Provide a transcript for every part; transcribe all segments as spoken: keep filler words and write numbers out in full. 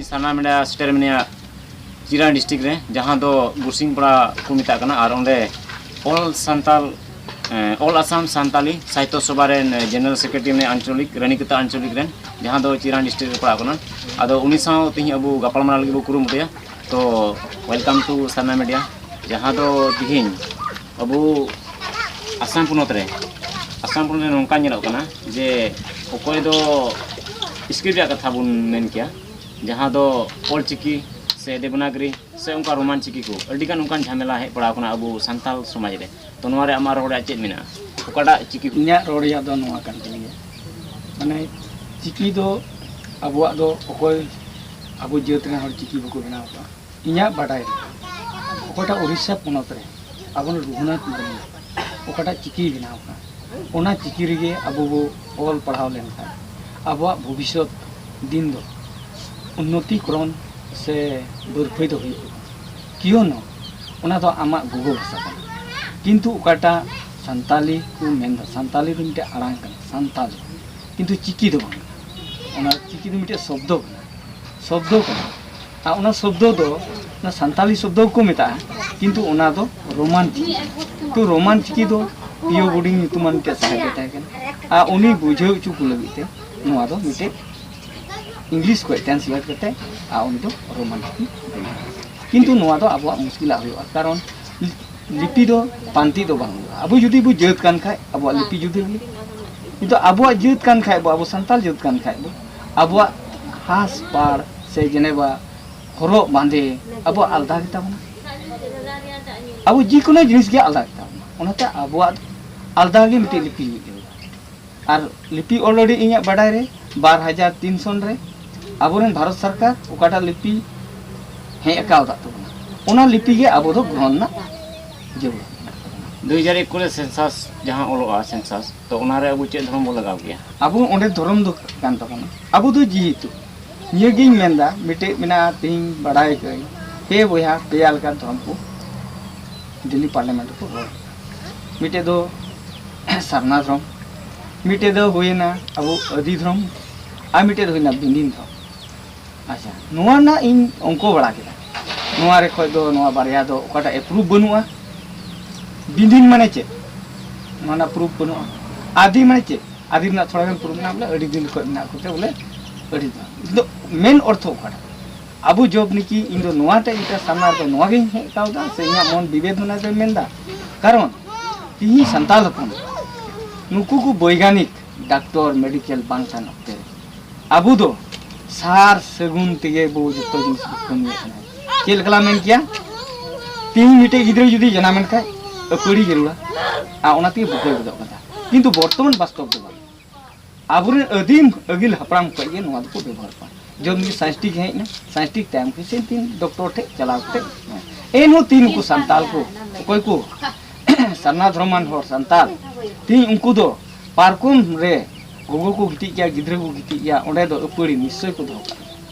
ᱥᱟᱨᱱᱟ ᱢᱮᱰᱟ ᱥᱮᱴᱮᱨ ᱢᱮᱱᱟᱭᱟ ᱪᱤᱨᱟᱱ ᱰᱤᱥᱴᱨᱤᱠᱴ ᱨᱮ, ᱡᱟᱦᱟᱸ ᱫᱚ ᱜᱩᱨᱥᱤᱝ ᱯᱟᱲᱟ ᱠᱚ ᱢᱮᱛᱟᱜ ᱠᱟᱱᱟ, ᱟᱨ ᱚᱸᱰᱮ ᱚᱞ ᱥᱟᱱᱛᱟᱞ ᱮᱸ, ᱚᱞ ᱟᱥᱟᱢ ᱥᱟᱱᱛᱟᱞᱤ ᱥᱟᱦᱤᱛᱛᱚ ᱥᱚᱵᱷᱟ ᱨᱮᱱ ᱡᱮᱱᱟᱨᱮᱞ ᱥᱮᱠᱨᱮᱴᱟᱨᱤ ᱢᱮᱱᱟᱭᱟ ᱟᱧᱪᱚᱞᱤᱠ, ᱨᱟᱱᱤᱠᱟᱛᱟ ᱟᱧᱪᱚᱞᱤᱠ ᱨᱮᱱ, ᱡᱟᱦᱟᱸ ᱫᱚ ᱪᱤᱨᱟᱱ ᱰᱤᱥᱴᱨᱤᱠᱴ ᱨᱮ ᱯᱟᱲᱟᱜ ᱠᱟᱱᱟ᱾ ᱟᱫᱚ ᱩᱱᱤ ᱥᱟᱶ ᱛᱮᱦᱮᱧ ᱟᱵᱚ ᱜᱟᱯᱟᱞᱢᱟᱨᱟᱣ ᱞᱟᱹᱜᱤᱫ ᱵᱚ ᱠᱩᱨᱩᱢᱩᱴᱩᱭᱟ᱾ ᱛᱚ, welcome to ᱥᱟᱨᱱᱟ ᱢᱤᱰᱤᱭᱟ, ᱡᱟᱦᱟᱸ ᱫᱚ ᱛᱮᱦᱮᱧ ᱟᱵᱚ ᱟᱥᱟᱢ ᱯᱚᱱᱚᱛ ᱨᱮ, ᱟᱥᱟᱢ ᱯᱚᱱᱚᱛ ᱨᱮ ᱱᱚᱝᱠᱟ ᱧᱮᱞᱚᱜ ᱠᱟᱱᱟ ᱡᱮ ᱚᱠᱚᱭ ᱫᱚ ᱥᱠᱨᱤᱯᱴ ᱨᱮᱭᱟᱜ ᱠᱟᱛᱷᱟ ᱵᱚᱱ ᱢᱮᱱ ᱠᱮᱭᱟ, ᱡᱟᱦᱟᱸ ᱫᱚ ᱚᱞ ᱪᱤᱠᱤ ᱥᱮ ᱫᱮᱵᱽᱱᱟᱜᱽᱨᱤ ᱥᱮ ᱚᱱᱠᱟ ᱨᱳᱢᱟᱱ ᱪᱤᱠᱤ ᱠᱚ, ᱟᱹᱰᱤᱜᱟᱱ ᱚᱱᱠᱟᱱ ᱡᱷᱟᱢᱮᱞᱟ ᱦᱮᱡ ᱵᱟᱲᱟᱣ ᱠᱟᱱᱟ ᱟᱵᱚ ᱥᱟᱱᱛᱟᱲ ᱥᱚᱢᱟᱡᱽ ᱨᱮ᱾ ᱛᱚ, ᱱᱚᱣᱟ ᱨᱮ ᱟᱢᱟᱜ ᱨᱚᱲ ᱨᱮᱭᱟᱜ ᱪᱮᱫ ᱢᱮᱱᱟᱜᱼᱟ? ᱚᱠᱟᱴᱟᱜ ᱪᱤᱠᱤ ᱠᱚ? ᱤᱧᱟᱹᱜ ᱨᱚᱲ ᱨᱮᱭᱟᱜ ᱫᱚ ᱱᱚᱣᱟ ᱠᱟᱱ ᱛᱤᱧ ᱜᱮᱭᱟ, ᱢᱟᱱᱮ, ᱪᱤᱠᱤ ᱫᱚ ᱟᱵᱚᱣᱟᱜ ᱫᱚ ᱚᱠᱚᱭ ᱟᱵᱚ ᱡᱟᱹᱛ ᱨᱮᱱ ᱦᱚᱲ ᱪᱤᱠᱤ ᱵᱟᱠᱚ ᱵᱮᱱᱟᱣ ᱟᱠᱟᱫᱼᱟ? ᱤᱧᱟᱹᱜ ᱵᱟᱰᱟᱭ ᱨᱮ ᱚᱠᱚᱭᱴᱟᱜ ᱩᱲᱤᱥᱥᱟ ᱯᱚᱱᱚᱛ ᱨᱮ ᱟᱵᱚ ᱨᱮᱱ ᱨᱚᱜᱷᱩᱱᱟᱛᱷ ᱢᱩᱨᱢᱩ ᱚᱠᱟᱴᱟᱜ ᱪᱤᱠᱤᱭ ᱵᱮᱱᱟᱣ ᱟᱠᱟᱫ, ᱚᱱᱟ ᱪᱤᱠᱤ ᱨᱮᱜᱮ ᱟᱵᱚ ᱵᱚ ᱚᱞ ᱯᱟᱲᱦᱟᱣ ᱞᱮᱱᱠᱷᱟᱱ ᱟᱵᱚᱣᱟᱜ ᱵᱷᱚᱵᱤᱥᱥᱚᱛ ᱫᱤᱱ ᱫᱚ ᱩᱱᱱᱚᱛᱤᱠᱨᱚᱢ ᱥᱮ ᱵᱟᱹᱨᱯᱷᱟᱹᱭ ᱫᱚ ᱦᱩᱭᱩᱜ ᱛᱟᱵᱚᱱᱟ᱾ ᱠᱤᱭᱚᱱᱚ, ᱚᱱᱟ ᱫᱚ ᱟᱢᱟᱜ ᱜᱚᱜᱚ ᱵᱷᱟᱥᱟ ᱠᱟᱱᱟ, ᱠᱤᱱᱛᱩ ᱚᱠᱟᱴᱟᱜ ᱥᱟᱱᱛᱟᱞᱤ ᱠᱚ ᱢᱮᱱᱫᱟ, ᱥᱟᱱᱛᱟᱞᱤ ᱫᱚ ᱢᱤᱫᱴᱮᱱ ᱟᱲᱟᱝ ᱠᱟᱱᱟ, ᱥᱟᱱᱛᱟᱞᱤ, ᱠᱤᱱᱛᱩ ᱪᱤᱠᱤ ᱫᱚ ᱵᱟᱝ ᱠᱟᱱᱟ᱾ ᱚᱱᱟ ᱪᱤᱠᱤ ᱫᱚ ᱢᱤᱫᱴᱮᱱ ᱥᱚᱵᱫᱚ ᱠᱟᱱᱟ, ᱥᱚᱵᱫᱚ ᱠᱟᱱᱟ᱾ ᱟᱨ ᱚᱱᱟ ᱥᱚᱵᱫᱚ ᱫᱚ, ᱚᱱᱟ ᱥᱟᱱᱛᱟᱞᱤ ᱥᱚᱵᱫᱚ ᱜᱮᱠᱚ ᱢᱮᱛᱟᱜᱼᱟ, ᱠᱤᱱᱛᱩ ᱚᱱᱟ ᱫᱚ ᱨᱳᱢᱟᱱ ᱪᱤᱠᱤ ᱠᱟᱱᱟ᱾ ᱛᱚ, ᱨᱳᱢᱟᱱ ᱪᱤᱠᱤ ᱫᱚ ᱯᱤᱭᱳ ᱵᱳᱨᱰᱤᱝ ᱧᱩᱛᱩᱢᱟᱱ ᱢᱤᱫᱴᱮᱱ ᱥᱟᱦᱮᱵ ᱮ ᱛᱟᱦᱮᱸ ᱠᱟᱱᱟ, ᱟᱨ ᱩᱱᱤ ᱵᱩᱡᱷᱟᱹᱣ ᱦᱚᱪᱚ ᱠᱚ ᱞᱟᱹᱜᱤᱫ ᱛᱮ ᱱᱚᱣᱟ ᱫᱚ ᱢᱤᱫᱴᱮᱡ ᱤᱝᱞᱤᱥ ᱠᱷᱚᱡ ᱴᱨᱟᱱᱥᱞᱮᱴ ᱠᱟᱛᱮ, ᱟᱨ ᱩᱱᱤ ᱫᱚ ᱨᱳᱢᱟᱱ ᱪᱤᱠᱤ ᱵᱮᱱᱟᱣ ᱠᱮᱫᱟ᱾ ᱠᱤᱱᱛᱩ ᱱᱚᱣᱟ ᱫᱚ ᱟᱵᱚᱣᱟᱜ ᱢᱩᱥᱠᱤᱞᱟᱜ ᱦᱩᱭᱩᱜᱼᱟ, ᱠᱟᱨᱚᱱ ᱞᱤᱯᱤ ᱫᱚ ᱯᱟᱱᱛᱮ ᱫᱚ ᱵᱟᱝ ᱦᱩᱭᱩᱜᱼᱟ᱾ ᱟᱵᱚ ᱡᱩᱫᱤ ᱵᱚ ᱡᱟᱹᱛ ᱠᱟᱱ ᱠᱷᱟᱡ, ᱟᱵᱚᱣᱟᱜ ᱞᱤᱯᱤ ᱡᱩᱫᱟᱹ ᱜᱮᱭᱟ᱾ ᱠᱤᱱᱛᱩ ᱟᱵᱚᱣᱟᱜ ᱡᱟᱹᱛ ᱠᱟᱱ ᱠᱷᱟᱡ ᱵᱚ, ᱟᱵᱚ ᱥᱟᱱᱛᱟᱲ ᱡᱟᱹᱛ ᱠᱟᱱ ᱠᱷᱟᱡ ᱵᱚ, ᱟᱵᱚᱣᱟᱜ ᱦᱟᱥ ᱯᱟᱲ ᱥᱮ ᱡᱮᱱᱮᱵᱟ ᱦᱚᱨᱚᱜ ᱵᱟᱸᱫᱮ ᱟᱵᱚᱣᱟᱜ ᱟᱞᱫᱟ ᱜᱮᱛᱟ ᱵᱚᱱᱟ᱾ ᱟᱵᱚ ᱡᱮᱠᱳᱱᱳ ᱡᱤᱱᱤᱥ ᱜᱮ ᱟᱞᱫᱟ ᱜᱮᱛᱟ ᱵᱚᱱᱟ᱾ ᱚᱱᱟᱛᱮ ᱟᱵᱚᱣᱟᱜ ᱟᱞᱫᱟ ᱜᱮ ᱢᱤᱫᱴᱮᱡ ᱞᱤᱯᱤ ᱦᱩᱭᱩᱜ ᱡᱟᱹᱨᱩᱲᱟ᱾ ᱟᱨ ᱞᱤᱯᱤ already ᱤᱧᱟᱹᱜ ᱵᱟᱰᱟᱭ ᱨᱮ ᱵᱟᱨ ᱦᱟᱡᱟᱨ ᱛᱤᱱ ᱥᱚᱱ ᱨᱮ ᱟᱵᱚᱨᱮᱱ ᱵᱷᱟᱨᱚᱛ ᱥᱚᱨᱠᱟᱨ ᱚᱠᱟᱴᱟᱜ ᱞᱤᱯᱤ ᱦᱮᱡ ᱟᱠᱟᱣᱫᱟ ᱛᱟᱵᱚᱱᱟ, ᱚᱱᱟ ᱞᱤᱯᱤ ᱜᱮ ᱟᱵᱚ ᱫᱚ ᱜᱨᱚᱦᱚᱱ ᱨᱮᱱᱟᱜ ᱡᱟᱹᱨᱩᱲ ᱢᱮᱱᱟᱜ ᱛᱟᱵᱚᱱᱟ᱾ ᱫᱩ ᱦᱟᱡᱟᱨ ᱮᱠᱩᱥ ᱨᱮ ᱥᱮᱱᱥᱟᱥ ᱡᱟᱦᱟᱸ ᱚᱞᱚᱜᱼᱟ, ᱥᱮᱱᱥᱟᱥ, ᱛᱚ ᱚᱱᱟᱨᱮ ᱟᱵᱚ ᱪᱮᱫ ᱫᱷᱚᱨᱚᱢ ᱵᱚ ᱞᱟᱜᱟᱣ ᱜᱮᱭᱟ? ᱟᱵᱚ ᱚᱸᱰᱮ ᱫᱷᱚᱨᱚᱢ ᱫᱚ ᱠᱟᱱ ᱛᱟᱵᱚᱱᱟ᱾ ᱟᱵᱚ ᱫᱚ ᱡᱮᱦᱮᱛᱩ ᱱᱤᱭᱟᱹᱜᱤᱧ ᱢᱮᱱᱫᱟ, ᱢᱤᱫᱴᱮᱡ ᱢᱮᱱᱟᱜᱼᱟ, ᱛᱮᱦᱮᱧ ᱵᱟᱰᱟᱭ ᱠᱟᱹᱧ, ᱯᱮ ᱵᱚᱭᱦᱟ ᱯᱮᱭᱟ ᱞᱮᱠᱟᱱ ᱫᱷᱚᱨᱚᱢ ᱠᱚ ᱫᱤᱞᱞᱤ ᱯᱟᱨᱞᱟᱢᱮᱱᱴ ᱨᱮᱠᱚ ᱨᱚᱲ᱾ ᱢᱤᱫᱴᱮᱡ ᱫᱚ ᱥᱟᱨᱱᱟ ᱫᱷᱚᱨᱚᱢ, ᱢᱤᱫᱴᱮᱡ ᱫᱚ ᱦᱩᱭᱮᱱᱟ ᱟᱵᱚ ᱟᱹᱫᱤ ᱫᱷᱚᱨᱚᱢ, ᱟᱨ ᱢᱤᱫᱴᱮᱡ ᱫᱚ ᱦᱩᱭᱱᱟ ᱵᱤᱱᱤᱱ ᱫᱷᱚᱨᱚᱢ᱾ ᱟᱪᱪᱷᱟ, ᱱᱚᱣᱟ ᱨᱮᱱᱟᱜ ᱤᱧ ᱚᱝᱠᱚ ᱵᱟᱲᱟ ᱠᱮᱫᱟ᱾ ᱱᱚᱣᱟ ᱨᱮ ᱠᱷᱚᱡ ᱫᱚ ᱱᱚᱣᱟ ᱵᱟᱨᱭᱟ ᱫᱚ ᱚᱠᱟᱴᱟᱜ ᱮᱯᱨᱩᱯ ᱵᱟᱹᱱᱩᱜᱼᱟ᱾ ᱵᱤᱫᱤᱱ ᱢᱟᱱᱮ ᱪᱮᱫ? ᱱᱚᱣᱟ ᱨᱮᱱᱟᱜ ᱯᱨᱩᱯ ᱵᱟᱹᱱᱩᱜᱼᱟ᱾ ᱟᱫᱤ ᱢᱟᱱᱮ ᱪᱮᱫ? ᱟᱫᱤ ᱨᱮᱱᱟᱜ ᱛᱷᱚᱲᱟ ᱜᱟᱱ ᱯᱨᱩᱯ ᱢᱮᱱᱟᱜᱼᱟ, ᱵᱚᱞᱮ ᱟᱹᱰᱤ ᱫᱤᱱ ᱠᱷᱚᱡ ᱢᱮᱱᱟᱜ ᱠᱚᱛᱮ ᱵᱚᱞᱮ ᱟᱹᱰᱤ ᱫᱤᱱ᱾ ᱤᱧ ᱫᱚ ᱢᱮᱱ ᱚᱨᱛᱷᱚ ᱚᱠᱟᱴᱟᱜ? ᱟᱵᱚ ᱡᱚᱵ ᱱᱤᱠᱤ ᱤᱧ ᱫᱚ ᱱᱚᱣᱟᱴᱟᱜ ᱤᱧ ᱥᱟᱢᱱᱟ ᱨᱮᱫᱚ ᱱᱚᱣᱟ ᱜᱤᱧ ᱦᱮᱡ ᱠᱟᱣᱫᱟ, ᱥᱮ ᱤᱧᱟᱹᱜ ᱢᱚᱱ ᱵᱤᱵᱮᱫᱚᱱᱟ ᱫᱚᱭ ᱢᱮᱱᱫᱟ? ᱠᱟᱨᱚᱱ ᱛᱤᱦᱤᱧ ᱥᱟᱱᱛᱟᱲ ᱦᱚᱯᱚᱱ ᱱᱩᱠᱩ ᱠᱚ ᱵᱳᱭᱜᱟᱱᱤᱠ, ᱰᱟᱠᱛᱚᱨ, ᱢᱮᱰᱤᱠᱮᱞ ᱵᱟᱝ ᱛᱟᱦᱮᱱ ᱚᱠᱛᱮ ᱨᱮ ᱟᱵᱚ ᱫᱚ ᱥᱟᱨ ᱥᱟᱹᱜᱩᱱ ᱛᱮᱜᱮ ᱵᱚ ᱡᱚᱛᱚ ᱡᱤᱱᱤᱥ ᱵᱚ ᱠᱟᱹᱢᱤᱭᱮᱫ ᱠᱟᱱᱟ᱾ ᱪᱮᱫ ᱞᱮᱠᱟ ᱞᱟᱝ ᱢᱮᱱ ᱠᱮᱭᱟ, ᱛᱤᱦᱤᱧ ᱢᱤᱫᱴᱮᱡ ᱜᱤᱫᱽᱨᱟᱹ ᱡᱩᱫᱤ ᱡᱟᱱᱟᱢᱮᱱ ᱠᱷᱟᱡ ᱟᱹᱯᱟᱹᱲᱤ ᱡᱟᱹᱨᱩᱲᱟ, ᱟᱨ ᱚᱱᱟ ᱛᱮᱜᱮ ᱵᱩᱠᱟᱹ ᱜᱚᱫᱚᱜ ᱠᱟᱱᱟ᱾ ᱠᱤᱱᱛᱩ ᱵᱚᱨᱛᱚᱢᱟᱱ ᱵᱟᱥᱛᱚᱵ ᱫᱚ ᱵᱟᱝ᱾ ᱟᱵᱚᱨᱮᱱ ᱟᱹᱫᱤᱢ ᱟᱹᱜᱤᱞ ᱦᱟᱯᱲᱟᱢ ᱠᱷᱚᱡ ᱜᱮ ᱱᱚᱣᱟ ᱫᱚᱠᱚ ᱵᱮᱵᱚᱦᱟᱨ ᱠᱟᱱᱟ᱾ ᱡᱚᱢ ᱜᱮ ᱥᱟᱭᱮᱱᱥᱴᱤᱠ ᱦᱮᱡ ᱮᱱᱟ, ᱥᱟᱭᱮᱱᱥᱴᱤᱠ ᱛᱟᱭᱚᱢ ᱠᱷᱚᱡ ᱥᱮ ᱛᱤᱱ ᱰᱚᱠᱴᱚᱨ ᱴᱷᱮᱡ ᱪᱟᱞᱟᱣ ᱠᱟᱛᱮ, ᱮᱱᱦᱚᱸ ᱛᱤᱱ ᱩᱱᱠᱩ ᱥᱟᱱᱛᱟᱞ ᱠᱚ, ᱚᱠᱚᱭ ᱠᱚ ᱥᱟᱨᱱᱟ ᱫᱷᱚᱨᱚᱢᱟᱱ ᱦᱚᱲ ᱥᱟᱱᱛᱟᱞ, ᱛᱤᱦᱤᱧ ᱩᱱᱠᱩ ᱫᱚ ᱯᱟᱨᱠᱚᱢ ᱨᱮ ᱜᱚᱜᱚ ᱠᱚ ᱜᱤᱛᱤᱡ ᱜᱮᱭᱟ, ᱜᱤᱫᱽᱨᱟᱹ ᱠᱚ ᱜᱤᱛᱤᱡ ᱜᱮᱭᱟ, ᱚᱸᱰᱮ ᱫᱚ ᱟᱹᱯᱟᱹᱲᱤ ᱱᱤᱥᱪᱚᱭ ᱠᱚ ᱫᱚᱦᱚ ᱠᱟᱜᱼᱟ᱾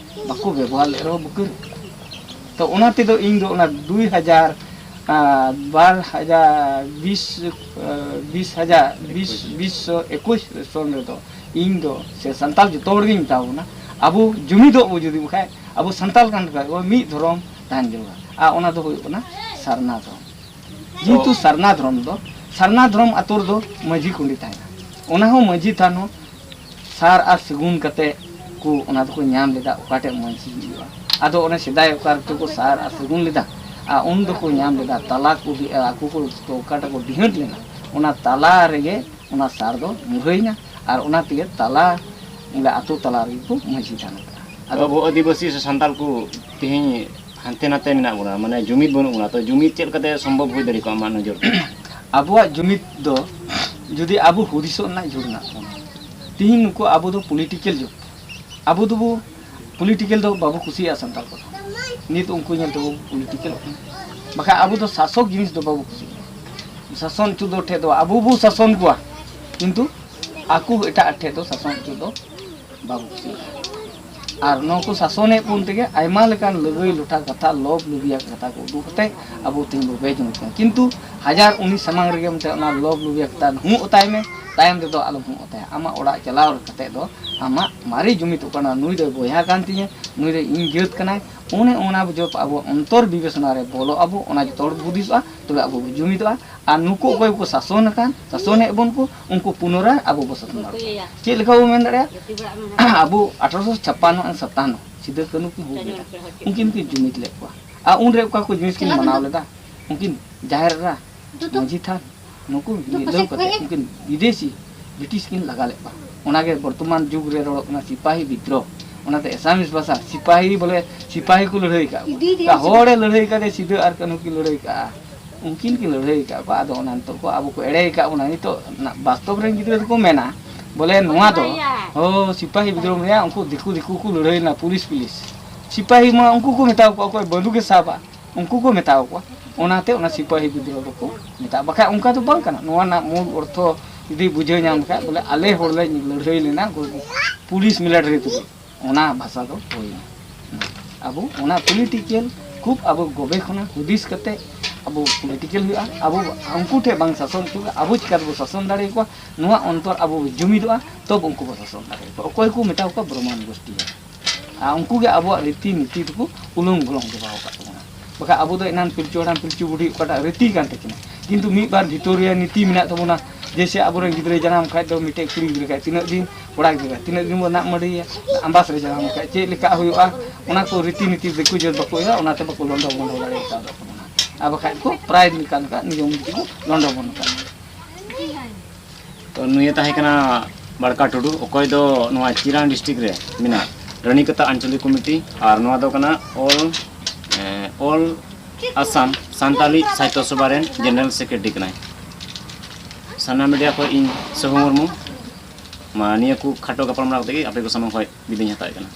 ᱵᱟᱠᱚ ᱵᱮᱵᱚᱦᱟᱨ ᱞᱮᱫ ᱨᱮᱦᱚᱸ ᱵᱩᱠᱟᱹ ᱨᱮ᱾ ᱛᱚ ᱚᱱᱟ ᱛᱮᱫᱚ ᱤᱧ ᱫᱚ ᱚᱱᱟ ᱫᱩᱭ ᱦᱟᱡᱟᱨ, ᱟᱨ, ᱵᱟᱨ ᱦᱟᱡᱟᱨ ᱵᱤᱥ, ᱟᱨ, ᱵᱤᱥ ᱦᱟᱡᱟᱨ, ᱵᱤᱥ, ᱵᱤᱥ ᱥᱚ ᱮᱠᱩᱥ ᱥᱚᱱ ᱨᱮᱫᱚ ᱤᱧ ᱫᱚ ᱥᱮ ᱥᱟᱱᱛᱟᱲ ᱡᱚᱛᱚ ᱦᱚᱲ ᱜᱤᱧ ᱢᱮᱛᱟ ᱵᱚᱱᱟ, ᱟᱵᱚ ᱡᱩᱢᱤᱫᱚᱜ ᱵᱚ ᱡᱩᱫᱤ ᱵᱟᱠᱷᱟᱡ, ᱟᱵᱚ ᱥᱟᱱᱛᱟᱲ ᱠᱟᱱ ᱠᱷᱟᱡ ᱵᱚ ᱢᱤᱫ ᱫᱷᱚᱨᱚᱢ ᱛᱟᱦᱮᱱ ᱡᱟᱹᱨᱩᱲᱟ᱾ ᱟᱨ ᱚᱱᱟ ᱫᱚ ᱦᱩᱭᱩᱜ ᱠᱟᱱᱟ ᱥᱟᱨᱱᱟ ᱫᱷᱚᱨᱚᱢ᱾ ᱡᱮᱦᱮᱛᱩ ᱥᱟᱨᱱᱟ ᱫᱷᱚᱨᱚᱢ ᱫᱚ, ᱥᱟᱨᱱᱟ ᱫᱷᱚᱨᱚᱢ ᱟᱛᱳ ᱨᱮᱫᱚ ᱢᱟᱹᱡᱷᱤ ᱠᱩᱸᱰᱤ ᱛᱟᱦᱮᱱᱟ, ᱚᱱᱟ ᱦᱚᱸ ᱢᱟᱹᱡᱷᱤ ᱛᱷᱟᱱ ᱦᱚᱸ ᱥᱟᱨ ᱟᱨ ᱥᱟᱹᱜᱩᱱ ᱠᱟᱛᱮ ᱠᱚ ᱚᱱᱟ ᱫᱚᱠᱚ ᱧᱟᱢ ᱞᱮᱫᱟ, ᱚᱠᱟᱴᱷᱮᱡ ᱢᱟᱹᱡᱷᱤ ᱦᱩᱭᱩᱜᱼᱟ᱾ ᱟᱫᱚ ᱚᱱᱮ ᱥᱮᱫᱟᱭ ᱚᱠᱟ ᱨᱮᱪᱚ ᱠᱚ ᱥᱟᱨ ᱟᱨ ᱥᱟᱹᱜᱩᱱ ᱞᱮᱫᱟ, ᱟᱨ ᱩᱱ ᱫᱚᱠᱚ ᱧᱟᱢ ᱞᱮᱫᱟ ᱛᱟᱞᱟ ᱠᱚ ᱰᱤ-, ᱟᱠᱚ ᱠᱚ ᱚᱠᱟᱴᱟᱜ ᱠᱚ ᱰᱤᱦᱟᱹᱛ ᱞᱮᱱᱟ, ᱚᱱᱟ ᱛᱟᱞᱟ ᱨᱮᱜᱮ ᱚᱱᱟ ᱥᱟᱨ ᱫᱚ ᱧᱩᱨᱦᱟᱹᱭᱮᱱᱟ, ᱟᱨ ᱚᱱᱟ ᱛᱮᱜᱮ ᱛᱟᱞᱟ, ᱵᱚᱞᱮ ᱟᱛᱳ ᱛᱟᱞᱟ ᱨᱮᱜᱮ ᱠᱚ ᱢᱟᱹᱡᱷᱤ ᱛᱷᱟᱱ ᱟᱠᱟᱫᱼᱟ᱾ ᱟᱫᱚ ᱟᱵᱚ ᱟᱹᱫᱤᱵᱟᱹᱥᱤ ᱥᱮ ᱥᱟᱱᱛᱟᱲ ᱠᱚ ᱛᱮᱦᱮᱧ ᱦᱟᱱᱛᱮ ᱱᱟᱛᱮ ᱢᱮᱱᱟᱜ ᱵᱚᱱᱟ, ᱢᱟᱱᱮ ᱡᱩᱢᱤᱫ ᱵᱟᱹᱱᱩᱜ ᱵᱚᱱᱟ, ᱛᱚ ᱡᱩᱢᱤᱫ ᱪᱮᱫ ᱞᱮᱠᱟᱛᱮ ᱥᱚᱢᱵᱷᱚᱵ ᱦᱩᱭ ᱫᱟᱲᱮ ᱠᱚᱜᱼᱟ ᱟᱢᱟᱜ ᱱᱚᱡᱚᱨ ᱛᱮ? ᱟᱵᱚᱣᱟᱜ ᱡᱩᱢᱤᱫ ᱫᱚ ᱡᱩᱫᱤ ᱟᱵᱚ ᱦᱩᱫᱤᱥᱚᱜ ᱨᱮᱱᱟᱜ ᱡᱷᱩᱲ ᱢᱮᱱᱟᱜ ᱛᱟᱵᱚᱱᱟ, ᱛᱤᱦᱤᱧ ᱱᱩᱠᱩ ᱟᱵᱚ ᱫᱚ ᱯᱚᱞᱤᱴᱤᱠᱮᱞ ᱡᱩᱜᱽ, ᱟᱵᱚ ᱫᱚᱵᱚ ᱯᱚᱞᱤᱴᱤᱠᱮᱞ ᱫᱚ ᱵᱟᱵᱚ ᱠᱩᱥᱤᱭᱟᱜᱼᱟ ᱥᱥᱟᱱᱛᱟᱲ ᱠᱚᱫᱚ᱾ ᱱᱤᱛ ᱩᱱᱠᱩ ᱧᱮᱞ ᱛᱮᱵᱚ ᱯᱚᱞᱤᱴᱤᱠᱮᱞᱚᱜ ᱠᱟᱱᱟ, ᱵᱟᱠᱷᱟᱡ ᱟᱵᱚ ᱫᱚ ᱥᱟᱥᱚᱠ ᱡᱤᱱᱤᱥ ᱫᱚ ᱵᱟᱵᱚ ᱠᱩᱥᱤᱭᱟᱜᱼᱟ᱾ ᱥᱟᱥᱚᱱ ᱦᱚᱪᱚ ᱫᱚ ᱴᱷᱮᱡ ᱫᱚ ᱟᱵᱚ ᱵᱚ ᱥᱟᱥᱚᱱ ᱠᱚᱣᱟ, ᱠᱤᱱᱛᱩ ᱟᱠᱚ ᱮᱴᱟᱜ ᱴᱷᱮᱡ ᱫᱚ ᱥᱟᱥᱚᱱ ᱦᱚᱪᱚ ᱫᱚ ᱵᱟᱵᱚ ᱠᱩᱥᱤᱭᱟᱜᱼᱟ᱾ ᱟᱨ ᱱᱚᱣᱟ ᱠᱚ ᱥᱟᱥᱚᱱᱮᱫ ᱵᱚᱱ ᱛᱮᱜᱮ ᱟᱭᱢᱟ ᱞᱮᱠᱟᱱ ᱞᱟᱹᱜᱟᱹᱭ ᱞᱚᱴᱷᱟ ᱠᱟᱛᱷᱟ, ᱞᱚᱵᱽ ᱞᱩᱵᱤᱭᱟ ᱠᱟᱛᱷᱟ ᱠᱚ ᱩᱰᱩᱠ ᱠᱟᱛᱮ ᱟᱵᱚ ᱛᱮᱦᱮᱧ ᱵᱚ ᱵᱮᱡᱩᱢᱤᱫ ᱠᱟᱱᱟ᱾ ᱠᱤᱱᱛᱩ ᱦᱟᱡᱟᱨ ᱩᱱᱤ ᱥᱟᱢᱟᱝ ᱨᱮᱜᱮ ᱢᱮᱛᱟᱭ ᱚᱱᱟ ᱞᱚᱵᱽ ᱞᱩᱵᱤᱭᱟ ᱠᱟᱛᱷᱟ ᱦᱩᱸ ᱚᱛᱟᱭ ᱢᱮ, ᱛᱟᱭᱚᱢ ᱨᱮᱫᱚ ᱟᱞᱚᱢ ᱦᱚᱸᱜ ᱛᱟᱭᱟ᱾ ᱟᱢᱟᱜ ᱚᱲᱟᱜ ᱪᱟᱞᱟᱣ ᱠᱟᱛᱮ ᱫᱚ ᱟᱢᱟᱜ ᱢᱟᱨᱮ ᱡᱩᱢᱤᱫᱚᱜ ᱠᱟᱱᱟ, ᱱᱩᱭ ᱫᱚᱭ ᱵᱚᱭᱦᱟ ᱠᱟᱱ ᱛᱤᱧᱟᱹ, ᱱᱩᱭ ᱫᱚ ᱤᱧ ᱡᱟᱹᱛ ᱠᱟᱱᱟᱭ, ᱚᱱᱮ ᱚᱱᱟ ᱡᱚᱛᱚ ᱟᱵᱚ ᱚᱱᱛᱚᱨ ᱵᱤᱵᱮᱪᱚᱱᱟ ᱨᱮ ᱵᱚᱞᱚᱜ ᱟᱵᱚ, ᱚᱱᱟ ᱡᱚᱛᱚ ᱦᱚᱲ ᱵᱚ ᱦᱩᱫᱤᱥᱚᱜᱼᱟ, ᱛᱚᱵᱮ ᱟᱵᱚ ᱵᱚ ᱡᱩᱢᱤᱫᱚᱜᱼᱟ᱾ ᱟᱨ ᱱᱩᱠᱩ ᱚᱠᱚᱭ ᱠᱚ ᱥᱟᱥᱚᱱ ᱟᱠᱟᱱ, ᱥᱟᱥᱚᱱᱮᱫ ᱵᱚᱱ ᱠᱚ, ᱩᱱᱠᱩ ᱯᱩᱱᱚᱨᱟᱭ ᱟᱵᱚ ᱵᱚ ᱥᱟᱥᱚᱱ ᱫᱟᱲᱮᱭᱟᱜᱼᱟ᱾ ᱪᱮᱫ ᱞᱮᱠᱟ ᱵᱚ ᱢᱮᱱ ᱫᱟᱲᱮᱭᱟᱜᱼᱟ? ᱟᱵᱚ ᱟᱴᱷᱨᱚᱥᱚ ᱪᱷᱟᱯᱟᱱᱱᱚ ᱟᱨ ᱥᱟᱛᱟᱱᱱᱚ ᱥᱤᱫᱩ ᱠᱟᱹᱱᱦᱩ ᱠᱤᱱ ᱦᱩᱞ ᱞᱮᱫᱟ, ᱩᱱᱠᱤᱱ ᱠᱤᱱ ᱡᱩᱢᱤᱫ ᱞᱮᱫ ᱠᱚᱣᱟ᱾ ᱟᱨ ᱩᱱᱨᱮ ᱚᱠᱟ ᱠᱚ ᱡᱤᱱᱤᱥ ᱠᱤᱱ ᱢᱟᱱᱟᱣ ᱞᱮᱫᱟ? ᱩᱱᱠᱤᱱ ᱡᱟᱦᱮᱨ ᱮᱨᱟ, ᱢᱟᱹᱡᱷᱤ ᱛᱷᱟᱱ, ᱱᱩᱠᱩ ᱢᱤᱞᱟᱹᱣ ᱠᱟᱛᱮ ᱩᱱᱠᱤᱱ ᱵᱤᱫᱮᱥᱤ ᱵᱨᱤᱴᱤᱥ ᱠᱤᱱ ᱞᱟᱜᱟ ᱞᱮᱫ ᱠᱚᱣᱟ᱾ ᱚᱱᱟᱜᱮ ᱵᱚᱨᱛᱚᱢᱟᱱ ᱡᱩᱜᱽ ᱨᱮ ᱨᱚᱲᱚᱜ ᱠᱟᱱᱟ ᱥᱤᱯᱟᱦᱤ ᱵᱤᱫᱽᱨᱳᱦ᱾ ᱚᱱᱟᱛᱮ ᱮᱥᱟᱢᱤᱥ ᱵᱷᱟᱥᱟ ᱥᱤᱯᱟᱦᱤ ᱵᱚᱞᱮ ᱥᱤᱯᱟᱦᱤ ᱠᱚ ᱞᱟᱹᱲᱦᱟᱹᱭ ᱠᱟᱜ ᱠᱚᱣᱟ᱾ ᱚᱠᱟ ᱦᱚᱲᱮ ᱞᱟᱹᱲᱦᱟᱹᱭ ᱠᱟᱫᱮ ᱥᱤᱫᱟᱹ ᱟᱨ ᱠᱟᱹᱱᱦᱩ ᱠᱤᱱ ᱞᱟᱹᱲᱦᱟᱹᱭ ᱠᱟᱜᱼᱟ, ᱩᱱᱠᱤᱱ ᱠᱤᱱ ᱞᱟᱹᱲᱦᱟᱹᱭ ᱠᱟᱜ ᱠᱚᱣᱟ᱾ ᱟᱫᱚ ᱚᱱᱟ ᱱᱤᱛᱚᱜ ᱠᱚ ᱟᱵᱚ ᱠᱚ ᱮᱲᱮ ᱠᱟᱜ ᱵᱚᱱᱟ᱾ ᱱᱤᱛᱚᱜ ᱵᱟᱥᱛᱚᱵ ᱨᱮᱱ ᱜᱤᱫᱽᱨᱟᱹ ᱫᱚᱠᱚ ᱢᱮᱱᱟ ᱵᱚᱞᱮ ᱱᱚᱣᱟ ᱫᱚ ᱦᱳ ᱥᱤᱯᱟᱦᱤ ᱵᱤᱫᱽᱨᱳᱦ ᱨᱮᱭᱟᱜ ᱩᱱᱠᱩ ᱫᱤᱠᱩ ᱫᱤᱠᱩ ᱠᱚ ᱞᱟᱹᱲᱦᱟᱹᱭᱱᱟ, ᱯᱩᱞᱤᱥ ᱯᱩᱞᱤᱥ ᱥᱤᱯᱟᱦᱤ ᱢᱟ ᱩᱱᱠᱩ ᱠᱚ ᱢᱮᱛᱟ ᱠᱚᱣᱟ ᱚᱠᱚᱭ ᱵᱟᱹᱫᱩᱠᱮ ᱥᱟᱵᱟ᱾ ᱩᱱᱠᱩ ᱠᱚ ᱢᱮᱛᱟᱣ ᱠᱚᱣᱟ, ᱚᱱᱟᱛᱮ ᱚᱱᱟ ᱥᱤᱯᱟᱹᱦᱤ ᱵᱤᱫᱽᱨᱳᱦᱚ ᱫᱚᱠᱚ ᱢᱮᱛᱟᱜᱼᱟ᱾ ᱵᱟᱠᱷᱟᱡ ᱚᱱᱠᱟ ᱫᱚ ᱵᱟᱝ ᱠᱟᱱᱟ᱾ ᱱᱚᱣᱟ ᱨᱮᱱᱟᱜ ᱢᱩᱞ ᱚᱨᱛᱷᱚ ᱡᱩᱫᱤ ᱵᱩᱡᱷᱟᱹᱣ ᱧᱟᱢ ᱠᱷᱟᱡ, ᱵᱚᱞᱮ ᱟᱞᱮ ᱦᱚᱲ ᱞᱮ ᱞᱟᱹᱲᱦᱟᱹᱭ ᱞᱮᱱᱟ ᱯᱩᱞᱤᱥ ᱢᱤᱞᱤᱴᱟᱨᱤ ᱛᱩᱞᱩᱡ, ᱚᱱᱟ ᱵᱷᱟᱥᱟ ᱫᱚ ᱦᱩᱭᱱᱟ᱾ ᱟᱵᱚ ᱚᱱᱟ ᱯᱚᱞᱤᱴᱤᱠᱮᱞ ᱠᱷᱩᱵ ᱟᱵᱚ ᱜᱚᱵᱮᱥᱚᱱᱟ ᱦᱩᱫᱤᱥ ᱠᱟᱛᱮ ᱟᱵᱚ ᱯᱚᱞᱤᱴᱤᱠᱮᱞ ᱦᱩᱭᱩᱜᱼᱟ᱾ ᱟᱵᱚ ᱩᱱᱠᱩ ᱴᱷᱮᱱ ᱵᱟᱝ ᱥᱟᱥᱚᱱ ᱦᱚᱪᱚ ᱠᱟᱛᱮ ᱟᱵᱚ ᱪᱤᱠᱟ ᱛᱮᱵᱚ ᱥᱟᱥᱚᱱ ᱫᱟᱲᱮᱭᱟᱠᱚᱣᱟ, ᱱᱚᱣᱟ ᱚᱱᱛᱚᱨ ᱟᱵᱚ ᱵᱚ ᱡᱩᱢᱤᱫᱚᱜᱼᱟ, ᱛᱚᱵᱮ ᱩᱱᱠᱩ ᱵᱚ ᱥᱟᱥᱚᱱ ᱫᱟᱲᱮᱭᱟᱠᱚᱣᱟ᱾ ᱚᱠᱚᱭ ᱠᱚ ᱢᱮᱛᱟ ᱠᱚᱣᱟ ᱵᱨᱚᱦᱢᱟᱱ ᱜᱳᱥᱴᱤ᱾ ᱟᱨ ᱩᱱᱠᱩ ᱜᱮ ᱟᱵᱚᱣᱟᱜ ᱨᱤᱛᱤ ᱱᱤᱛᱤ ᱫᱚᱠᱚ ᱩᱞᱚᱝ ᱜᱚᱞᱚᱝ ᱪᱟᱵᱟᱣ ᱟᱠᱟᱫ ᱛᱟᱵᱚᱱᱟ᱾ ᱵᱟᱠᱷᱟᱡ ᱟᱵᱚ ᱫᱚ ᱮᱱᱟᱱ ᱯᱤᱞᱪᱩ ᱦᱟᱲᱟᱢ ᱯᱤᱞᱪᱩ ᱵᱩᱰᱷᱤ ᱚᱠᱟᱴᱟᱜ ᱨᱤᱛᱤ ᱠᱟᱱ ᱛᱟᱹᱠᱤᱱᱟ, ᱠᱤᱱᱛᱩ ᱢᱤᱫ ᱵᱟᱨ ᱵᱷᱤᱛᱚᱨᱤᱭᱟ ᱱᱤᱛᱤ ᱢᱮᱱᱟᱜ ᱛᱟᱵᱚᱱᱟ᱾ ᱡᱮᱭᱥᱮ ᱟᱵᱚᱨᱮᱱ ᱜᱤᱫᱽᱨᱟᱹᱭ ᱡᱟᱱᱟᱢ ᱠᱷᱟᱡ ᱫᱚ ᱢᱤᱫᱴᱮᱡ ᱠᱩᱲᱤ ᱜᱤᱫᱽᱨᱟᱹ ᱠᱷᱟᱡ ᱛᱤᱱᱟᱹᱜ ᱫᱤᱱ, ᱠᱚᱲᱟ ᱜᱤᱫᱽᱨᱟᱹ ᱠᱷᱟᱡ ᱛᱤᱱᱟᱹᱜ ᱫᱤᱱ ᱵᱚᱱ ᱫᱟᱜ ᱢᱟᱹᱰᱤᱭᱮᱭᱟ, ᱟᱢᱵᱟᱥ ᱨᱮ ᱡᱟᱱᱟᱢ ᱠᱷᱟᱡ ᱪᱮᱫ ᱞᱮᱠᱟ ᱦᱩᱭᱩᱜᱼᱟ, ᱚᱱᱟ ᱠᱚ ᱨᱤᱛᱤ ᱱᱤᱛᱤ ᱫᱤᱠᱩ ᱡᱟᱹᱛ ᱵᱟᱠᱚ ᱤᱭᱟᱹ, ᱚᱱᱟᱛᱮ ᱵᱟᱠᱚ ᱞᱚᱱᱰᱚ ᱵᱚᱱᱰᱚ ᱫᱟᱲᱮ ᱠᱟᱣᱫᱟ ᱛᱟᱵᱚᱱᱟ᱾ ᱟᱨ ᱵᱟᱠᱷᱟᱡ ᱠᱚ ᱯᱨᱟᱭ ᱞᱮᱠᱟ ᱞᱮᱠᱟ ᱱᱤᱭᱚᱢ ᱛᱮᱠᱚ ᱞᱚᱱᱰᱚ ᱵᱚᱱᱰᱚ ᱠᱟᱜ᱾ ᱛᱚ ᱱᱩᱭᱮ ᱛᱟᱦᱮᱸ ᱠᱟᱱᱟ ᱵᱟᱲᱠᱟ ᱴᱩᱰᱩ, ᱚᱠᱚᱭ ᱫᱚ ᱱᱚᱣᱟ ᱪᱤᱨᱟᱝ ᱰᱤᱥᱴᱨᱤᱠᱴ ᱨᱮ ᱢᱮᱱᱟᱜ ᱨᱟᱱᱤᱠᱟᱛᱟ ᱟᱧᱪᱚᱞᱤᱠ ᱠᱚᱢᱤᱴᱤ, ᱟᱨ ᱱᱚᱣᱟ ᱫᱚ ᱠᱟᱱᱟ ᱚᱞ, ᱮ, ᱚᱞ ᱟᱥᱟᱢ ᱥᱟᱱᱛᱟᱞᱤ ᱥᱟᱦᱤᱛᱛᱚ ᱥᱚᱵᱷᱟ ᱨᱮᱱ ᱡᱮᱱᱟᱨᱮᱞ ᱥᱮᱠᱨᱮᱴᱟᱨᱤ ᱠᱟᱱᱟᱭ᱾ ᱥᱟᱱᱟᱢ ᱢᱤᱰᱤᱭᱟ ᱠᱷᱚᱱ ᱤᱧ ᱥᱟᱹᱦᱩ ᱢᱩᱨᱢᱩ, ᱢᱟ ᱱᱤᱭᱟᱹ ᱠᱚ ᱠᱷᱟᱴᱚ ᱜᱟᱯᱟᱞᱢᱟᱨᱟᱣ ᱠᱟᱛᱮ ᱜᱮ ᱟᱯᱮ ᱠᱚ ᱥᱟᱢᱟᱝ ᱠᱷᱚᱱ ᱵᱤᱫᱟᱹᱧ ᱦᱟᱛᱟᱣᱮᱫ ᱠᱟᱱᱟ᱾